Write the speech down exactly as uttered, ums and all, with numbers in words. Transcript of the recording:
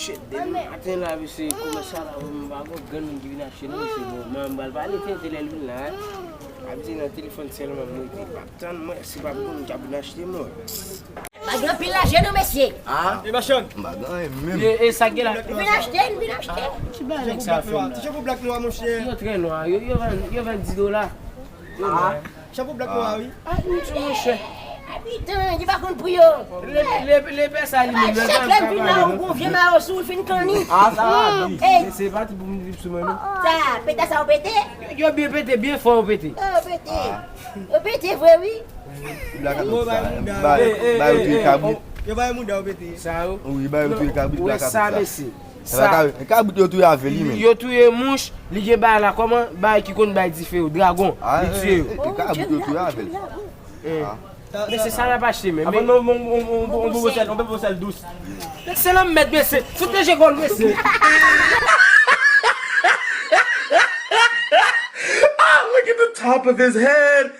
Shit, depi maten la, mesye, kòmanse la, m pa gon grenn moun ki vin achte non, mesye, bon, mwen m pral pale tenten lè l vin la, ap di nan telefòn sèlman m rete, l p ap tann mwen, si p ap gon moun k ap vin achte mwen. Bagay anpil laje non, mesye. Ah, e machann. M pa gen anyen menm. E, e sa k gen la? Vin achte, vin achte. Ti bagay nèg sa fè m la. Ti chapo blak nwa, monchè. Yo trè nwa, yo, yo vann, yo vann dis dola. Yo nwa. Chapo blak nwa, wi. Ah, wi, ti monchè. Abitan, li pa konn pri yo. Le, le, lepè sa li menm, chak lè l vin la, ou gon vye mayo sou, l fin kanni. Ah, sa va, wi. Ey. Se pa ti pou m viv sou mwen, non. Sa, pete sa ou pete? Yo byen pete, byen fò yo pete. Yo pete. Yo pete vre, wi. Blak ap sa. Bay, bay yo touye kabrit. Yo bay mouda yo pete. Sa yo? Wi, bay yo touye kabrit, blak ap sa. Sa, mesye. Sa. Kabrit yo touye avè li menm. Yo touye mouch, li gen bay la, kòman bay ki konn bay dife yo, dragon, li touye yo. Kabrit yo touye avè li. Men se sa l ap achte menm. Avan non, on, on, on, on, on bò sèl, on bò sèl dous. Se nan mèd, mesye. Fout nan je kò l, mesye. Ah, look at the top of his head.